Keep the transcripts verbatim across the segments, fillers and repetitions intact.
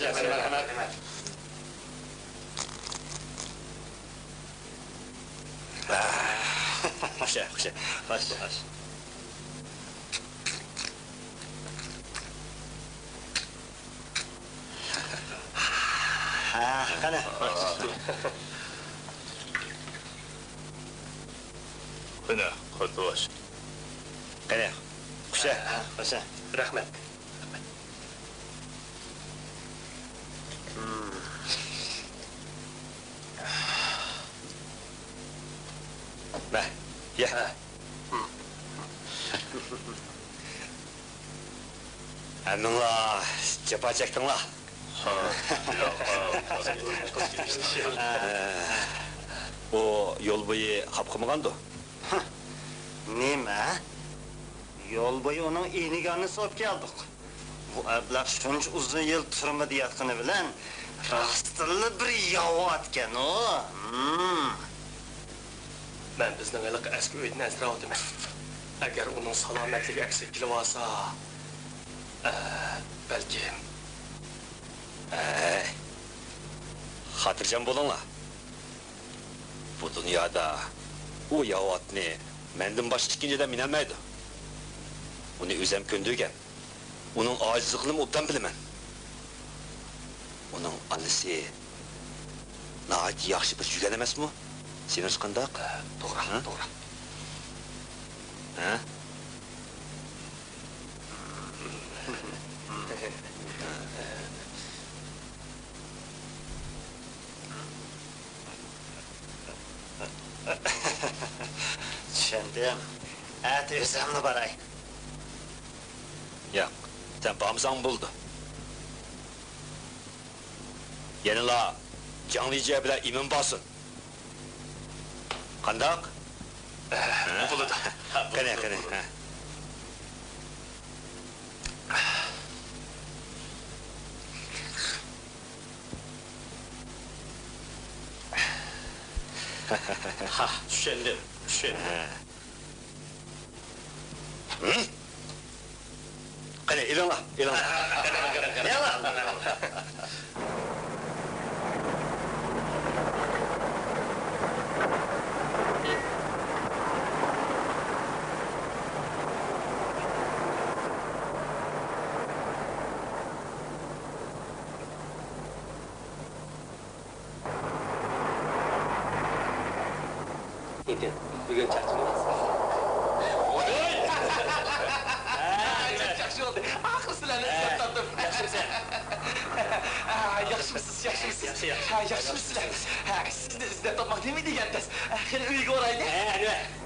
كەلسۇن، مەرھەمەت. خۇشە، خۇشە. خوش، خوش. ھە، قېنى. قېنى، قانداش. قېنى، خۇشە. ھە، خۇشە. رەھمەت. مە، يە. ھە. ھەممىڭلار جاپا چەكتىڭلار. ئۇ يول بويى خاپا قىلمىغاندۇ؟ نېمە؟ يول بويى ئۇنىڭ ئىنىگە ئانىسى بولۇپ كەلدۇق. بۇ ئەبلەخ شۇنچە ئۇزۇن يىل تۈرمىدە ياتقىنى بىلەن راستتىنلا بىر ياۋا ئاتكەن ئۇ. ھىم. مەن بىزنىڭ ھېلىقى ئەسكى ئۆيدىن ئەنسىرەۋاتىمەن. ئەگەر ئۇنىڭ سالامەتلىكى ئەسكە كېلىۋالسا، ئە، بەلكىم. ئەي، خاتىرجەم بولۇڭلار. بۇ دۇنيادا ئۇ ياۋا ئاتنى مەندىن باشقا ئىككىنچى ئادەم مىنەلمەيدۇ. ئۇنى ئۆزۈم كۆندۈرگەن. ئۇنىڭ ئاجىزلىقىنىمۇ ئوبدان بىلىمەن. ئۇنىڭ ئانىسى ناھايىتى ياخشى بىر جۈگەن ئەمەسمۇ؟ سېنىڭچە قانداق؟ توغرا، ھە؟ توغرا. ھە؟ چۈشەندىم. ئەتە ئۆزۈملا باراي. ياق، سەن بارمىساڭمۇ بولىدۇ. يەنىلا جاڭلىجيە بىلەن ئىمىن بارسۇن. قانداق؟ بولىدۇ. قېنى، قېنى، ھە. ھا، چۈشەندىم، چۈشەندىم. ھە. ھە؟ ئېلىڭلار، ئېلىڭلار. ئېلىڭلار. ئېيتىڭ، بۈگۈن چاقچىمۇ؟ ياخشى بولدى. ئاخىرى سىلەرنى ئىزدەپ تاپتىم. ياخشىمۇسەن؟ ياخشىمۇسىز، ياخشىمۇسىز؟ ياخشى، ياخشى. ياخشىمۇسىز سىلەر؟ سىزنى ئىزدەپ تاپماق نېمە دېگەن تەس. قېنى، ئۆيگە بارايلى.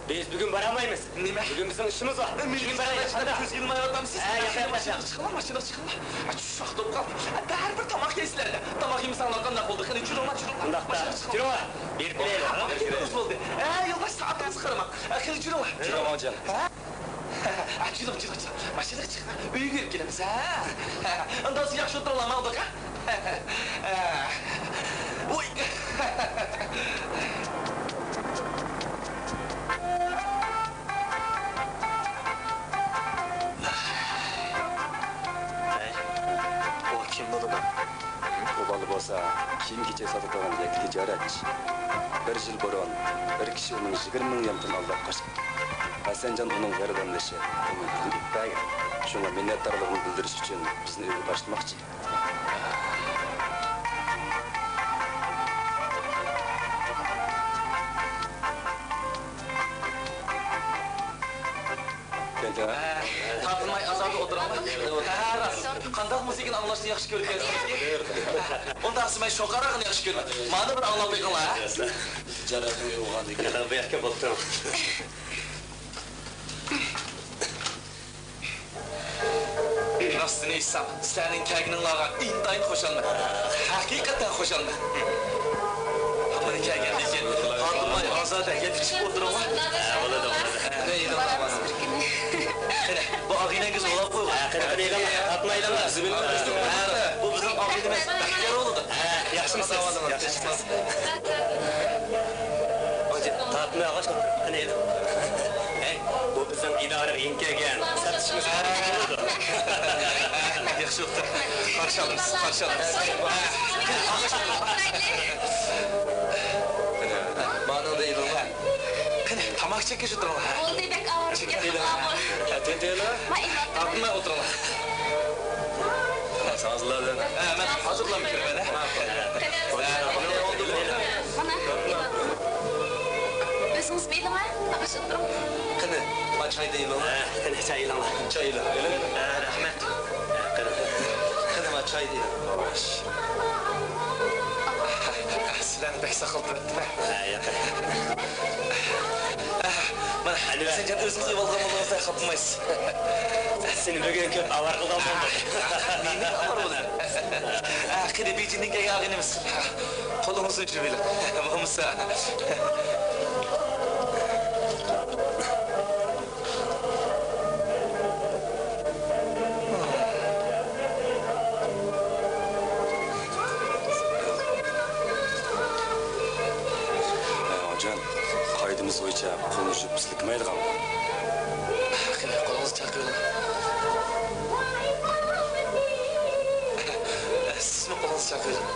بىز بۈگۈن بارالمايمىز. نېمە؟ بۈگۈن بىزنىڭ ئىشىمىز بار. كېيىن بارايلى. قانداق؟ كۆز يىلمايۋاتامسىز؟ ھە، ياق، ياق، ياق. ماشىنىغا چىقىڭلار، ماشىنىغا چىقىڭلار. چۈش ۋاقتى بولۇپ قالدى. بەرىبىر تاماق يەيسىلەر-دە. تاماق يېمىسەڭلار قانداق بولدى؟ قېنى، جۈرۈڭلار، جۈرۈڭلار. ئۇنداقتا، ماشىنىغا چىقىڭلار. جۈرۈڭلار. بېرىپ كېلەيلى. ھە، ھە، ھە، بولدى. ھە، يولداش، سائىتىڭىزغا قارىماڭ. ھە، قېنى، جۈرۈڭلار، جۈرۈڭلار. ھە؟ ھە، جۈرۈڭ، جۈرۈڭ، جۈرۈڭ. ماشىنىغا چىقىڭلار. ئۆيگە بېرىپ كېلىمىز، ھە؟ ھە، ئۇنداق ياخشى ئولتۇرۇڭلار، ماڭدۇق، ھە؟ ھە، ھە. ۋوي. ئەي، ئۇ كىم بولىدۇ؟ ئۇ بالا بولسا كىيىم-كېچەك ساتىدىغان يەككە تىجارەتچى. بىر يىل بۇرۇن بىر كىشى ئۇنىڭ يىگىرمە مىڭ يۈەنتىن ئالداپ قاچقان. ھەسەنجان ئۇنىڭ ياردەمدىشى، ئۇنىڭ پۇلىنى ئېلىپ بەرگەن. شۇڭا مىننەتدارلىقىنى بىلدۈرۈش ئۈچۈن بىزنى ئۆيىگە باشلىماقچى. تارتىنماي ئازادە ئولتۇراڭلار. ھە، راست. قانداق مۇزىكىنى ئاڭلاشنى ياخشى كۆرىدىكەنسىز؟ ئۇنداق سىماي شوقاراقنى ياخشى كۆرىمەن. مانا بىر ئاڭلاپ بېقىڭلار، ھە؟ جاراڭ ئويغاندى. بۇ ياققا بولۇپ تۇرۇڭ. راستىنى ئېيتسام، سىلەرنىڭ كەلگىنىڭلارغا ئىنتايىن خۇشالمەن. ھەقىقەتەن خۇشالمەن. ھامان كەلگەندىن كېيىن تارتىنماي ئازادە يەپ ئىچىپ ئولتۇرۇڭلار. ھە، بولىدۇ، بولىدۇ. قېنى، بۇ ئاغىنەڭگە زولاپ قويغان. ھە، قېنى، قېنى، ئېلىڭلار، تارتىنماي ئېلىڭلار. ھە، بۇ بىزنىڭ ئاغىنىمىز، بەختىيار ئوغلىدۇر. ھە، ياخشىمۇسىز؟ ياخشىمۇسىز؟ تارتىنماي ئاغاچ، قېنى، ئېلىڭ. ھەي، بۇ بىزنىڭ ئىدارىگە يېڭى كەلگەن ساتىشىمىز بولىدۇ. ياخشى بوپتۇ. قارشى ئالىمىز، قارشى ئالىمىز. مانىڭدا ئېلىڭلار. قېنى، تاماق چېكىش ئولتۇرۇڭلار. بولدى، بەك ئاۋارە. ئېلىڭلار. ھە، تىنچ ئېلىڭلار. تارتىنماي ئولتۇرۇڭلار. سازلار بىلەن. ھە، مەن ھازىرلا كىرىمەن، ھە. مانا، ئۆزىڭىز بىلىڭە، تاقاشىپ تۇرۇڭ. قېنى، ما چاي دەيلىڭ. ھە، قېنى، چاي ئېلىڭلار. چاي ئېلىڭ. ھە، رەھمەت. قېنى. قېنى، ما چاي دەيلىڭ. سىلەرنى بەك ساقلىتىۋەتتىم، ھە. ھە، ياق. مانا، ھەسەنجان ئۆزىڭىز ئېلىۋالغان بولدىڭىز، خاپىمايسىز. سېنى بۈگۈن كۆپ ئاۋارە قىلغان بولدۇق. نېمىگە ئاۋارە بولىسەن؟ قېنى، بېيجىڭدىن كەلگەن ئاغىنىمىز. قولىڭىزنى ئۇجۇپ ئېلىڭ. بولمىسا. ئاجان، قائىدىمىز بويىچە قولنى يۇيۇپ سىلكىمەيدىغانمۇ؟ قېنى، قولىڭىزنى چايقىۋېلىڭ. سىزمۇ قولىڭىزنى چايقىۋېلىڭ.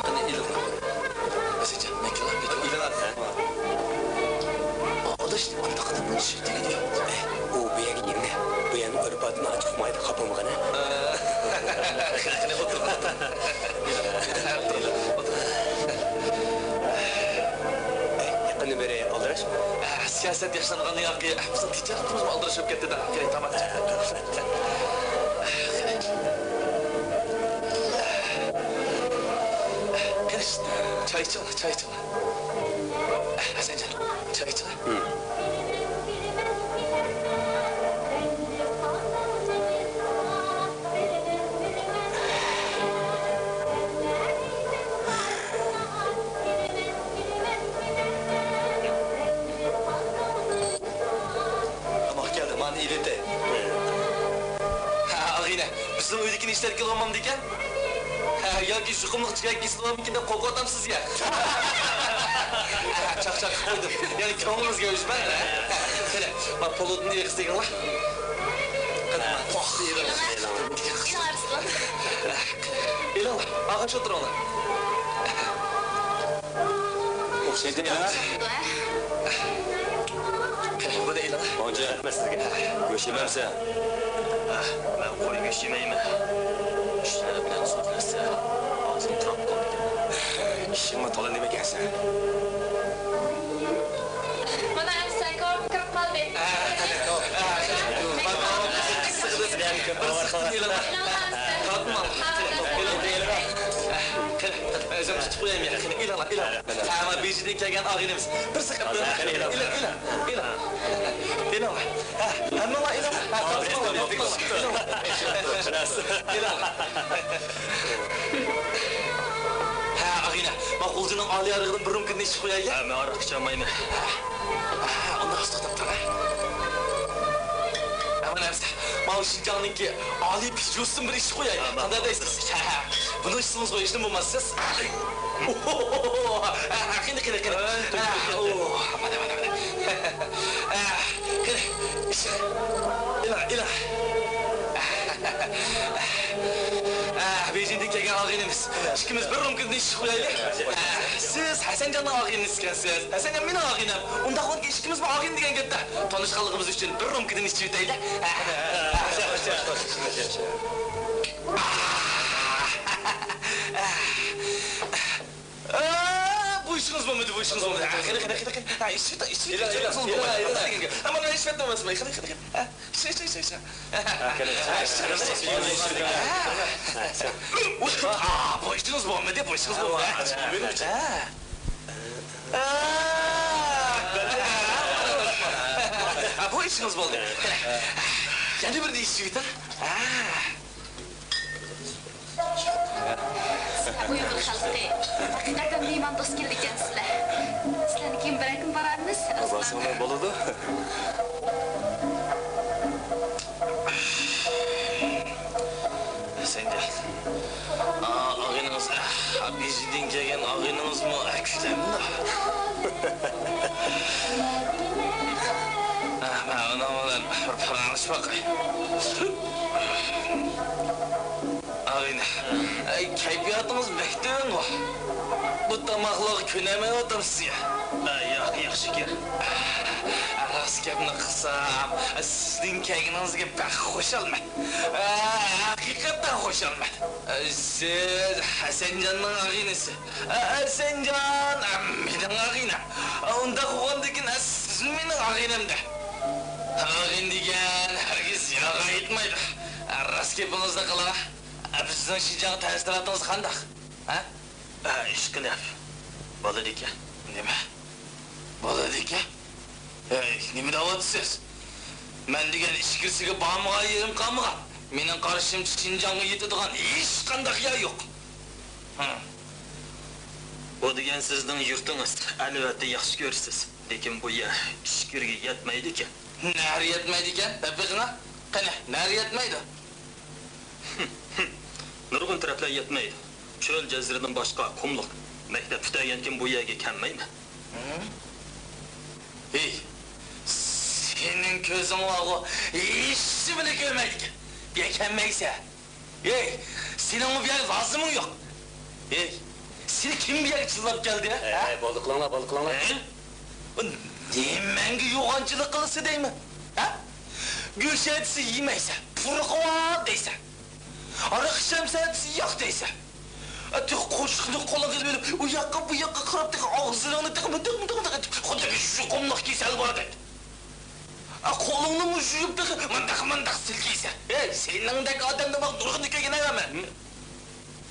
قېنى، ئېلىڭ. ئەسىچە، مەن كېلىپ كېتىمەن. ئېلىڭ. ئاداش، ئانداق قىلىپ بولۇش دېگىنى يوق. ئۇ بۇ يەرگە يەنە، بۇ يەرنىڭ ئۆرپ-ئادىتىنى ئاچىقمايدۇ، خاپا بولمىغىن، ھە؟ قېنى، قېنى، ئولتۇر، ئولتۇر. ئولتۇر. يېقىندىن بېرى ئالدىراش. سىياسەت ياخشىلانغاندىن كېيىن بىزنىڭ تىجارىتىمىزمۇ ئالدىراش بولۇپ كەتتى-دە. كېلەي، تاماق ئىچىپ. قېنى، چاي ئىچىڭلار، چاي ئىچىڭلار. ھەسەنجان، چاي ئىچىڭلار. تاماق كەلدى، مانا ئېلىۋېتەي. ھە، ئاغىنە، بىزنىڭ ئۆيدىكىنى ئىشلەتكىلى بولمامدىكەن؟ ياكى يۇقۇملۇق جىگەر كېسىلى بارمىكىن دەپ قورقۇۋاتامسىز يا؟ چاقچاق قىلىپ قويدۇم. يەنى كۆڭلىڭىزگە ئۆچمەڭ. قېنى، مانا پولۇتنى ئېغىز تېگىڭلار. قېنى، مانا پولۇتنى ئېلىڭلار. ئېلىڭلار، ئارسلان. ئېلىڭلار، ئاغاچ ئولتۇرۇڭلار. ئوخشايدۇ، ئېلىڭلار. بۇنى ئېلىڭلار. غوجا، مەن سىزگە گۆش يېمەمسەن؟ مەن قوي گۆشى يېمەيمەن. كىشىلەر بىلەن سۆزلەشسە، ئاغزىم تۇراپ قالىدىكەن. ئىشىڭمۇ تولا نېمە ئىكەنسەن؟ مانا ئەمسە كوم كىرىپ قالدى. قېنى، ئۆزۈم تۇتۇپ قويايمەن. قېنى، ئېلىڭلار، ئېلىڭلار. ھە، مانا بېيجىڭدىن كەلگەن ئاغىنىمىز. بىر سېقىپ بېرىڭ. ئېلىڭ، ئېلىڭ، ئېلىڭ. ئېلىڭ. ھە، ھەممىڭلار ئېلىڭ. ھە، تارتماڭلار، تارتماڭلار. ئېلىڭ. ھە، ئاغىنە، مانا غۇلجىنىڭ ئالىي ئارىقىدىن بىر رومكىدىن ئىچىپ قويايلى. ھە، مەن ئاراق ئىچەلمەيمەن. ھە، ئۇنداق ئۇستاپ تۇرۇڭ. ئەمىن ئەمىسە، ماۋۇ شىنجاڭنىڭكى ئالىي پىژۇسىدىن بىر ئىچىپ قويايلى. ھە، قانداق دەيسىز؟ ھە، ھە. بۇنى ئىچسىڭىز ھېچنېمە بولماس سىز. ھە، قېنى، قېنى، قېنى. ھە، ئۇ، مانا، مانا، مانا. ھە، قېنى، ئىچىڭ. ئېلىڭ، ئېلىڭ. ھە، بېيجىڭدىن كەلگەن ئاغىنىمىز. ئىككىمىز بىر رومكىدىن ئىچىپ قويايلى. ھە، سىز ھەسەنجاننىڭ ئاغىنىسى ئىكەنسىز. ھەسەنجان مېنىڭ ئاغىنەم. ئۇنداق بولغانكى ئىككىمىزمۇ ئاغىنە دېگەن گەپتە. تونۇشقانلىقىمىز ئۈچۈن بىر رومكىدىن ئىچىۋېتەيلى. ھە. ئا، بۇ ئىشىڭىز بولمىدى، بۇ ئىشىڭىز بولمىدى. قېنى، قېنى، قېنى، قېنى. ھە، ئىچىۋېتىڭ، ئىچىۋېتىڭ، ئىچىۋېتىڭ. ئەمما مەن ئىچىۋەتمەسمەن. قېنى، قېنى، قېنى. ھە، ئىچىڭ، ئىچىڭ، ئىچىڭ، ئىچىڭ. ئا، بۇ ئىشىڭىز بولمىدى، بۇ ئىشىڭىز بولمىدى. ھە. ھە، بۇ ئىشىڭىز بولدى. يەنە بىرنى ئىچىۋېتىڭ. ھە. ئۇيغۇر خەلقى، ھەقىقەتەن مېھماندوست كېلىدىكەنسىلەر. سىلەرنى كېيىن بىرەر كۈن بارارمىز، ئەرسلان. بارساڭلار بولىدۇ. ھەسەنجان، ئا، ئاغىنىڭىز، ئا، بېيجىڭدىن كەلگەن ئاغىنىڭىزمۇ، ئا، كۈچلەمدۇ؟ ئا، مەن ئۇنىڭ بىلەن بىر پاراڭلىشىپ باقاي. ئاغىنە، ئەي، كەيپىياتىڭىز بەك تۆۋەنغۇ. بۇ تاماقلارغا كۆنەلمەيۋاتامسىز يا؟ ئە، ياق، ياخشىكەن. راست گەپنى قىلسام، سىزنىڭ كەلگىنىڭىزگە بەك خۇشالمەن. ئە، ھەقىقەتەن خۇشالمەن. ئە، سىز ھەسەنجاننىڭ ئاغىنىسى. ئە، ھەسەنجان، ئە، مېنىڭ ئاغىنەم. ئە، ئۇنداق بولغاندىكىن، ئە، سىزمۇ مېنىڭ ئاغىنەمدە. ئاغىنە دېگەن ھەرگىز يالاغا ئېيتمايدۇ. ئە، راست گېپىڭىزنى قىلىڭ. ئە، بىزنىڭ شىنجاڭغا تەسىراتىڭىز قانداق؟ ھە؟ ھە، ئىشقىلىپ، بولىدىكەن. نېمە؟ بولىدىكەن؟ ھەي، نېمە دەۋاتىسىز؟ مەن دېگەن ئىچكىرىسىگە بارمىغان يېرىم قالمىغان. مېنىڭ قارىشىمچە، شىنجاڭغا يېتىدىغان ھېچقانداق يەر يوق. ھە. بۇ دېگەن سىزنىڭ يۇرتىڭىز، ئەلۋەتتە ياخشى كۆرىسىز. لېكىن بۇ يەر ئىچكىرىگە يەتمەيدىكەن. نەرە يەتمەيدىكەن؟ دەپ بېقىڭا. قېنى، نەرە يەتمەيدۇ؟ نۇرغۇن تەرەپلەر يەتمەيدۇ. چۆل جەزىرىدىن باشقا قۇملۇق. مەكتەپ پۈتتۈرگەندىن كېيىن بۇ يەرگە كەلمەيمەن. ھىم؟ ھېي، سېنىڭ كۆزۈڭ بارغۇ، ھېچنېمىنى كۆرمەيدىكەن. بۇ يەرگە كەلمەيسەن. ھېي، سېنىڭ بۇ يەرگە لازىمىڭ يوق. ھېي، سېنى كىم بۇ يەرگە چىللاپ كەلدى، ھە؟ ھەي، بولدى قىلىڭلار، بولدى قىلىڭلار. ھە؟ بۇ نېمەڭگە يوغانچىلىق قىلىسەن دەيمەن، ھە؟ گۆش ئەتسە يېمەيسەن، پۇرىقى بار دەيسەن. ھاراق ئىچەمسەن دېسە ياق دەيسەن. ئە، تېخى قوشۇقنى قولۇڭغا ئېلىۋېلىپ، ئۇ ياققا، بۇ ياققا قاراپ، تېخى ئاغزىنى تېخى مۇنداق، مۇنداق، مۇنداق ئېتىپ، خۇددى بىر يۇقۇملۇق كېسەل باردەك. ئە، قولۇڭنىمۇ يۇيۇپ تېخى مۇنداق، مۇنداق سىلكىيسەن. ھەي، سېنىڭدەك ئادەمنى مەن نۇرغۇننى كۆرگەن ئەمەن.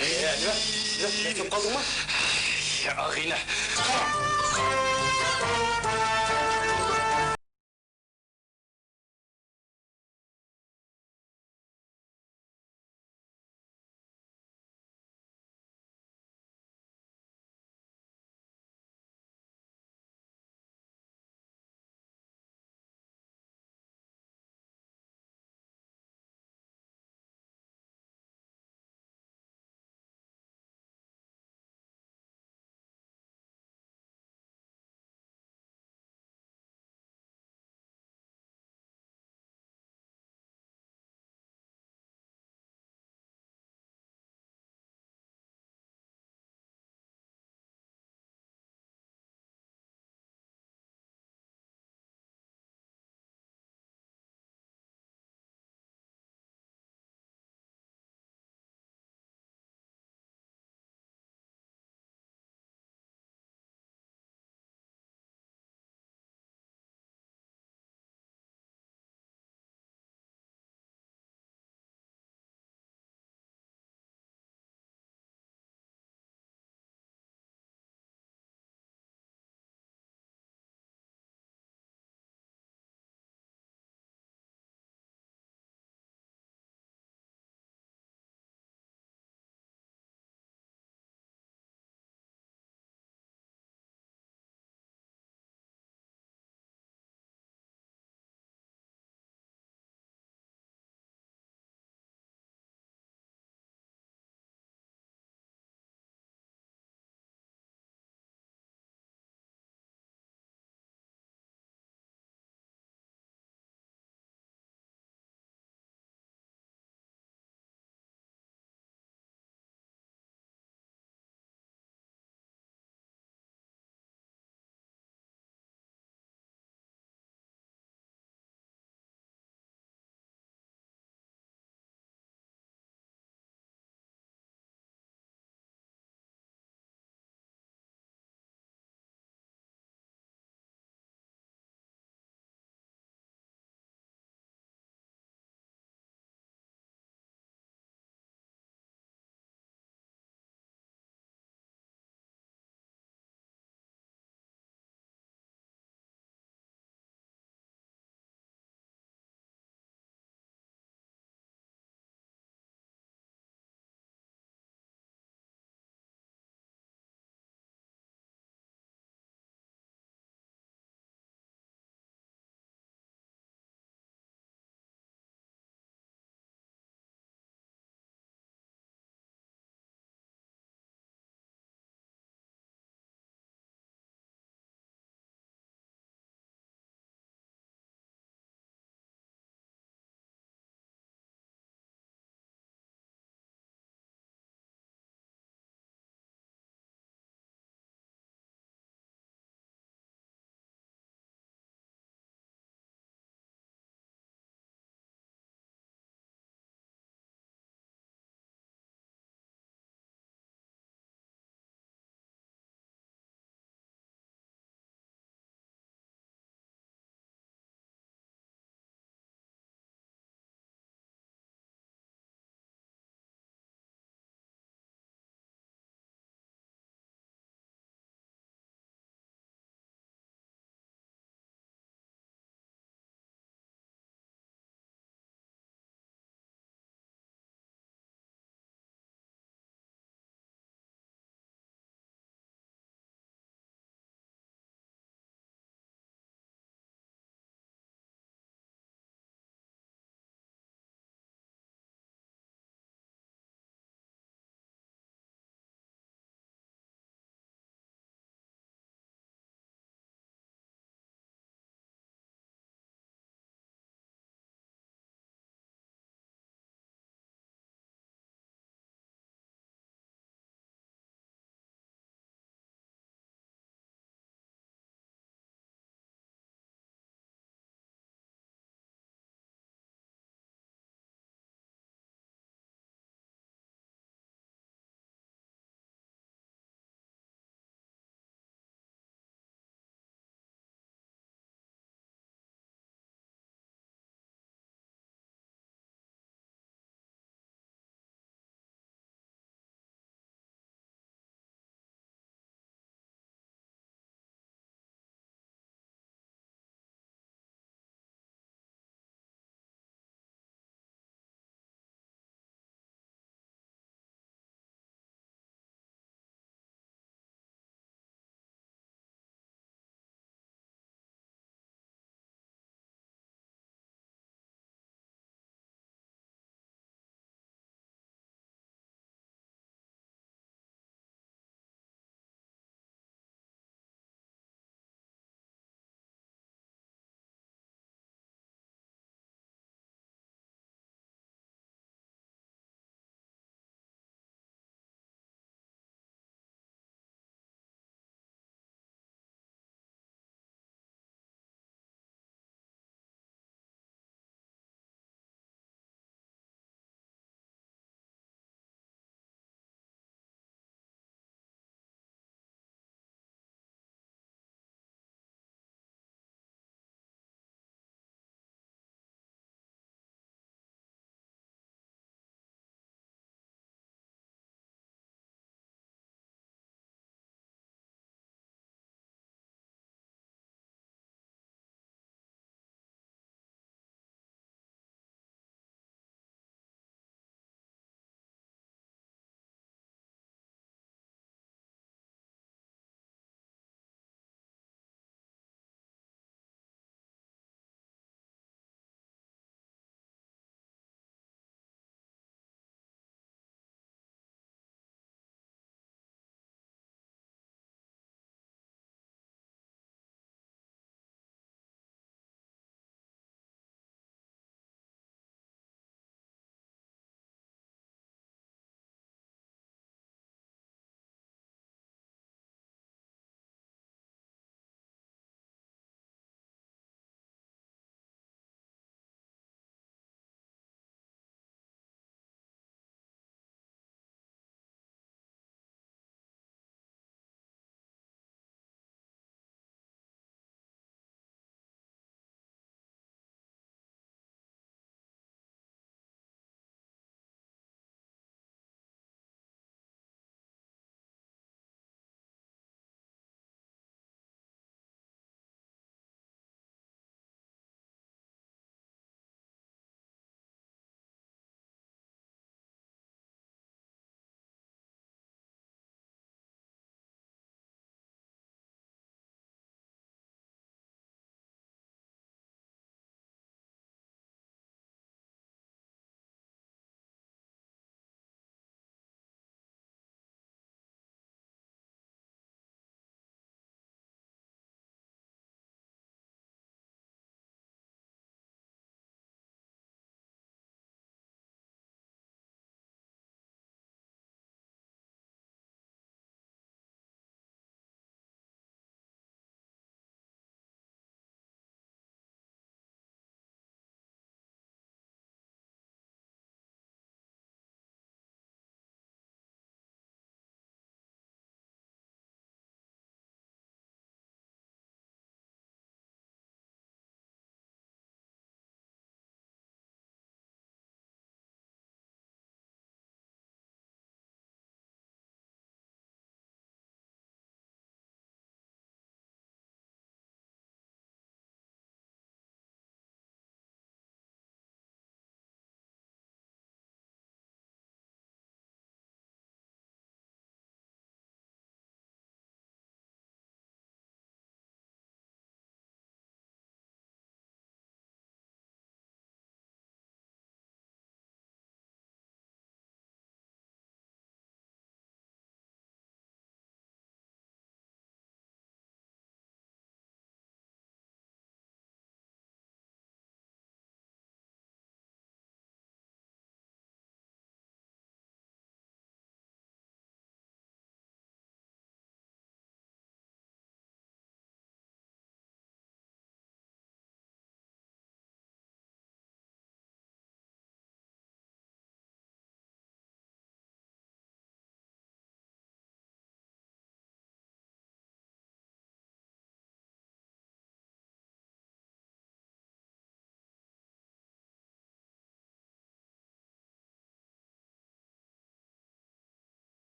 ھەي، نېمە؟ نېمە؟ نېمە قىلىپ قالدىڭمۇ؟ ھەي، ئاغىنە.